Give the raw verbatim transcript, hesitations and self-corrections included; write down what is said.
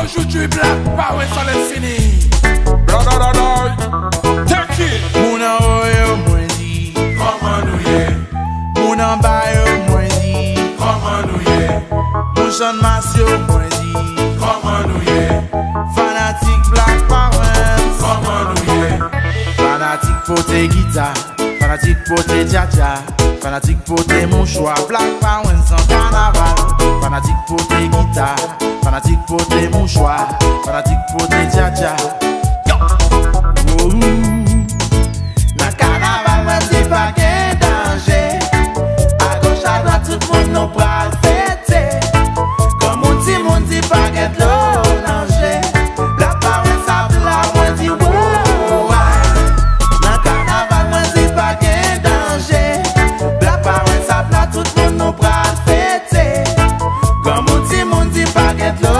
Joujou Black Power san lè fini. Bla, bla, bla, bla. Take it. Moun anwo yo, mwen di, kòman nou ye? Moun anba yo, mwen di, kòman nou ye? Moun Channmas yo, mwen di, kòman nou ye? Fanatik Black Power, kòman nou ye? Fanatik pote gita, fanatik pote djadja, fanatik pote mouchwa. Black Power san kanaval. Fanatik pote gita, fanatik pote mouchwa, fanatik pote djadja. Yo! Wou! Nan kanaval mwen di pa gen danje. Agoch adwat tout moun nou pral fete. Granmoun timoun di pa gen dlo nan je. Black Power sa bla mwen di wow. Nan kanaval mwen di pa gen danje. Black Power sa bla tout moun nou pral fete. Granmoun timoun di pa gen dlo